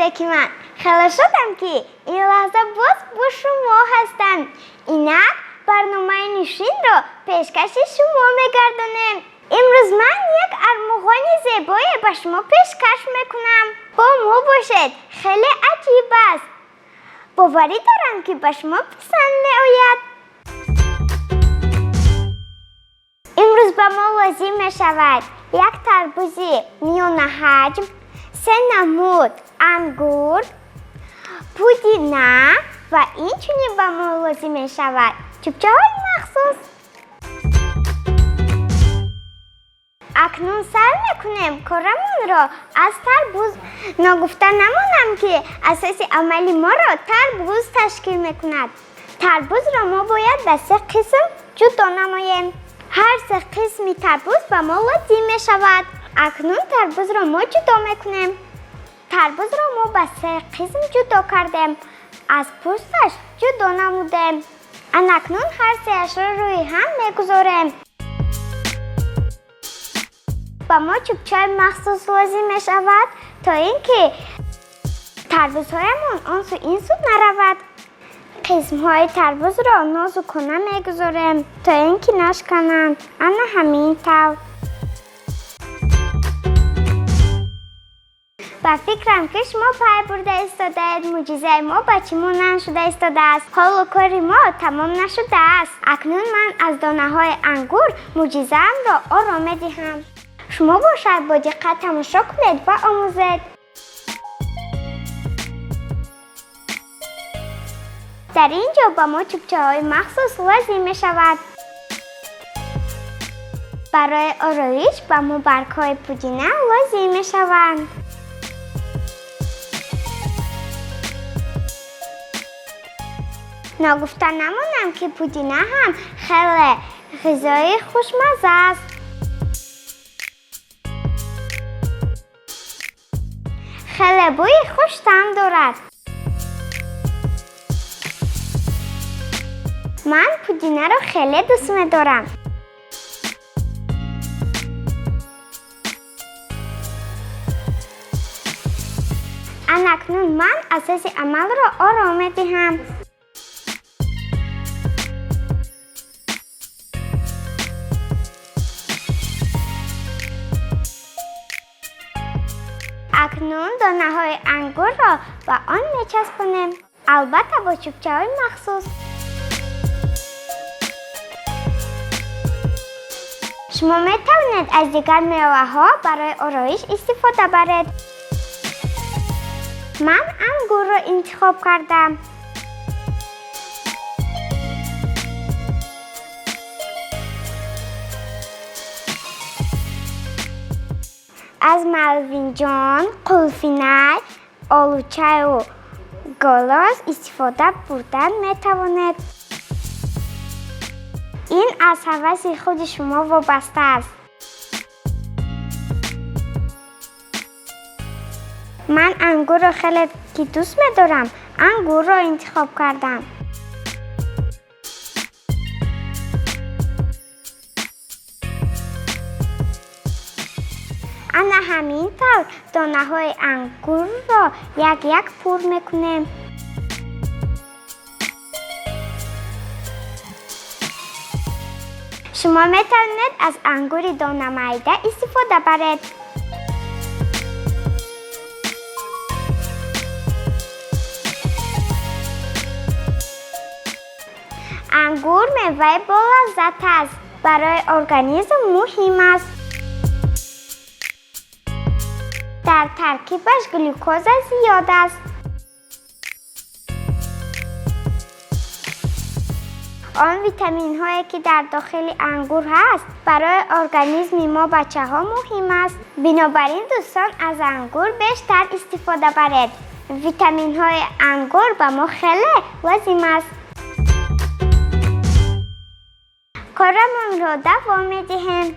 Дӯстаки ман, хеле шодам, ки ин лаҳза боз бо шумо ҳастам. Инак барномаи нӯшинро пешкаши шумо мегардонем. Имрӯз ман як армуғони зебое ба шумо пешкаш мекунам. Бо мо бошед, хеле аҷиб аст. Боварӣ дорам, ки ба шумо писанд меояд. Имрӯз ба мо лозим мешавад як тарбузи миёнаҳаҷм, се намуд ангур, пудина ва инчунин ба мо лозим мешавад чӯбчаҳои махсус. Акнун сар мекунем корамонро аз тарбуз. Ногуфта намонам, ки асоси амали моро тарбуз ташкил мекунад. Тарбузро мо бояд ба се қисм ҷудо намоем. Ҳар се қисми тарбуз ба мо лозим мешавад. Акнун тарбузро мо ҷудо мекунем. Тарбузро мо ба се қисм ҷудо кардем, аз пӯсташ ҷудо намудем. Анакнун ҳар сеашро рӯи ҳам мегузорем. Ба мо чӯбчаи махсус лозим мешавад, то ин ки тарбузҳоямон он су ин су наравад. Қисмҳои тарбузро нозукона мегузорем, то ин ки нашкананд. Ана ҳамин тавр. Ба фикрам, ки шумо пай бурда истодаед, мӯъҷизаи мо ба чӣ монанд шуда истодааст. Ҳоло кори мо тамом нашудааст. Акнун ман аз донаҳои ангур мӯъҷизаамро ором медиҳам. Шумо бошад бо диққат тамошо кунед ва омӯзед. Дар ин ҷо ба мо чӯбчаҳои махсус лозим мешавад. Барои ороиш ба мо баргҳои пудина лозим мешаванд. Ногуфта намонам, ки пудина ҳам хеле ғизои хушмазза аст. Хеле бӯи хуштаъм дорад. Ман пудинаро хеле дӯст медорам. Анакнун ман асоси амалро ором медиҳам. Акнун донаҳои ангурро ба он мечаспонем, албатта бо чӯбчаҳои махсус. Шумо метавонед аз дигар меваҳо барои ороиш истифода баред. Ман ангурро интихоб кардам. Аз малвинҷон, қулфинай, олучаю голос истифода бурдан метавонед. Ин аз ҳаваси худи шумо вобаста аст. Ман ангурро хеле ки дӯст медорам, ангурро интихоб кардам. Ана ҳамин тавр донаҳои ангурро як-як пур мекунем. Шумо метавонед аз ангури донамайда истифода баред. Ангур меваи болаззат аст, барои организм муҳим аст. Дар таркибаш глюкоза зиёд аст. Он витаминҳое, ки дар дохили ангур ҳаст, барои организми мо бачаҳо муҳим аст. Бинобар ин, дӯстон, аз ангур бештар истифода баред. Витаминҳои ангур ба мо хеле лозим аст. Корамонро давом медиҳем.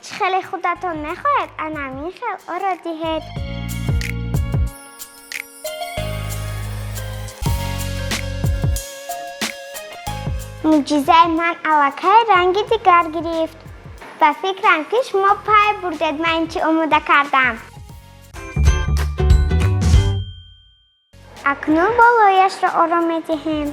Чӣ хеле худатон мехоҳед, ана ҳамин хел оро диҳед. Мӯъҷизаи ман аллакай ранги дигар гирифт. Ба фикрам, ки шумо пай бурдед, ман чӣ омода кардам. Акнун болояшро ором медиҳем.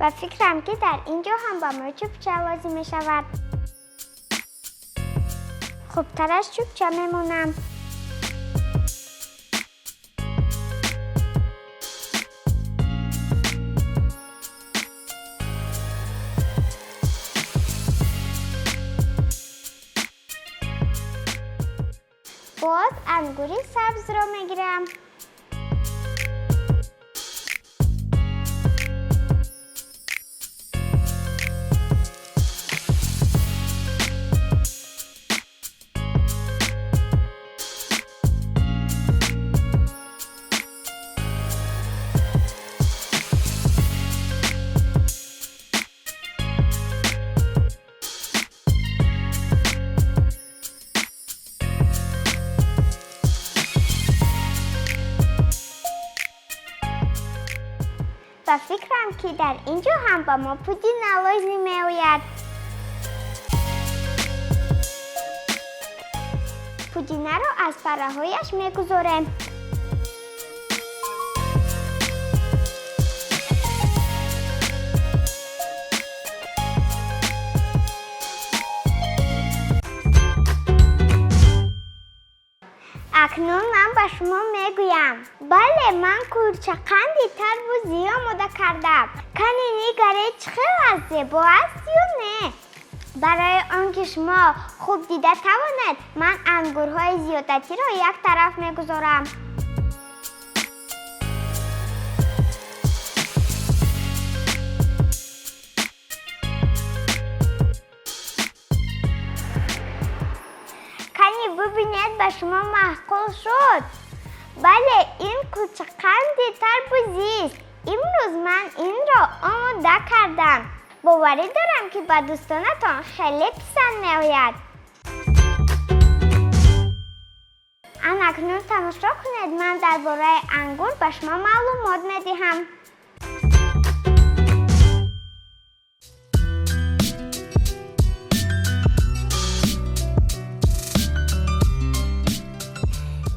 Ба фикрам, ки дар ин ҷо ҳам ба мо чӯбча лозим мешавад. Хубтараш чӯбча мемонам. Боз ангури сабзро мегирам. Ба фикрам, ки дар ин ҷо ҳам ба мо пудина лозим меояд. Пудинаро аз парраҳояш мегузорем. Акнун ман ба шумо мегӯям. Бале, ман кулчақанди тарбузӣ омода кардам. Кани нигаред, чӣ хел аст, зебо аст ё не? Барои он ки шумо хуб дида тавонед, ман ангурҳои зиёдатиро як тараф мегузорам. Кани бубинед, ба шумо маъқул шуд? Бале, ин кулчақанди тарбузист. Имрӯз ман инро омода кардам. Боварӣ дорам, ки ба дӯстонатон хеле писанд меояд. Анакнун тамошо кунед, ман дар бораи ангур ба шумо маълумот медиҳам.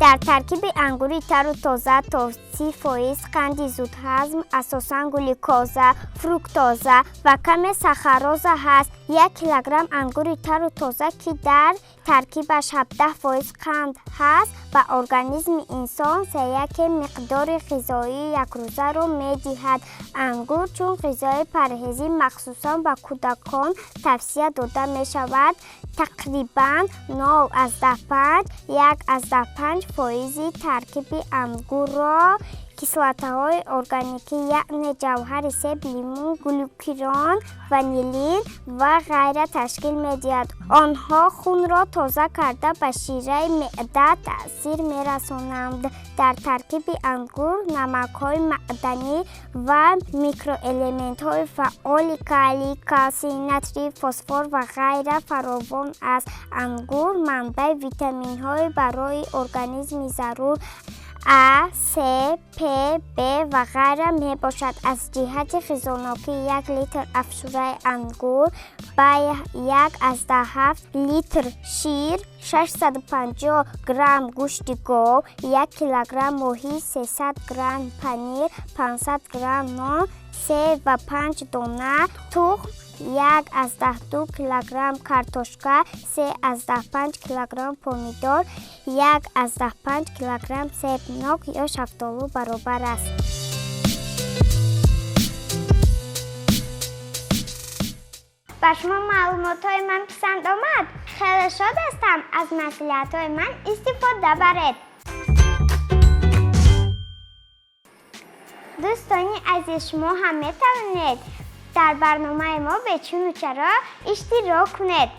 Дар таркиби ангури тару тоза то 30% қанди зудҳазм, асосан глюкоза, фруктоза ва каме сахароза ҳаст. 1 килограмм ангури тару тоза, ки дар таркибаш 17% қанд ҳаст, ба организми инсон сеяке миқдори ғизоии якрӯзаро медиҳад. Ангур чун ғизои парҳезӣ махсусан ба кӯдакон тавсия дода мешавад. Тақрибан 0,5, 1,5 фоизи таркиби ангурро кислотаҳои органикӣ, яъне ҷавҳари себ, лимӯ, глюкирон, ванилин ва ғайра ташкил медиҳад. Онҳо хунро тоза карда ба шираи меъда таъсир мерасонанд. Дар таркиби ангур намакҳои маъданӣ ва микроэлементҳои фаъоли калий, калсий, натрий, фосфор ва ғайра фаровон аст. Ангур манбаи витаминҳои барои организми зарур А, С, П, Б ва ғайра мебошад. Аз ҷиҳати ғизонокӣ 1 литр афшураи ангур ба 1,7 литр шир, 650 грамм гӯшти гов, 1 килограмм моҳӣ, 300 грамм панир, 500 грамм нон, 3,5 дона тухм, 1,2 килограмм картошка, 3,5 килограмм помидор, 1,5 килограмм себ, нок ё шафтолу баробар аст. Ба шумо маълумотҳои ман писанд омад? Хеле шод ҳастам, аз маслиҳатҳои ман истифода баред. Дӯстони азиз, шумо ҳам метавонед дар барномаи мо бечуну чаро иштирок кунед.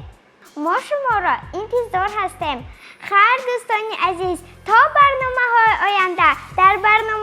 Мо шуморо интизор ҳастем. Хайр, дӯстони азиз, то барномаҳои оянда дар барнома